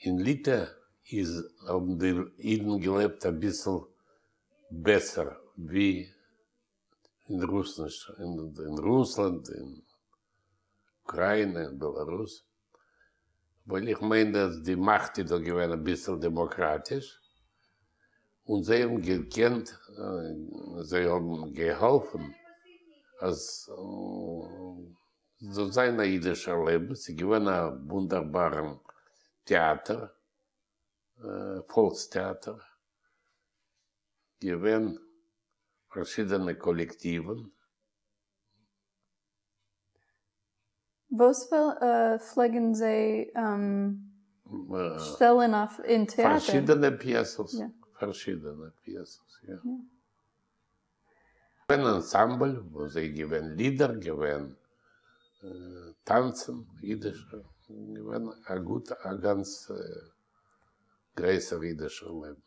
אין ליטע איז האבן די אידן געלעבט אביסל בעסער ווי אין רוסלאנד, אין אוקריינע, אין בעלארוס, ווייל איך מיין אז די מאכט איז דא געווען אביסל דעמאקראטיש, און זיי האבן געקענט, זיי האבן געהאלפן אז זאל זיין א אידישער לעבן, ס'איז געווען א וואונדערבארן טעאטער, פאלקס טעאטער, געווען פארשידענע קאלעקטיוון. וואס פלעגן זיי שטעלן אויף אין טעאטער? פארשידענע פיעסעס, פארשידענע פיעסעס, יא. געווען אנסאמבל וואו זיי געווען לידער, געווען טאנצן אידישע, געווען א גוט א גאנץ גרעסער אידישער לעבן.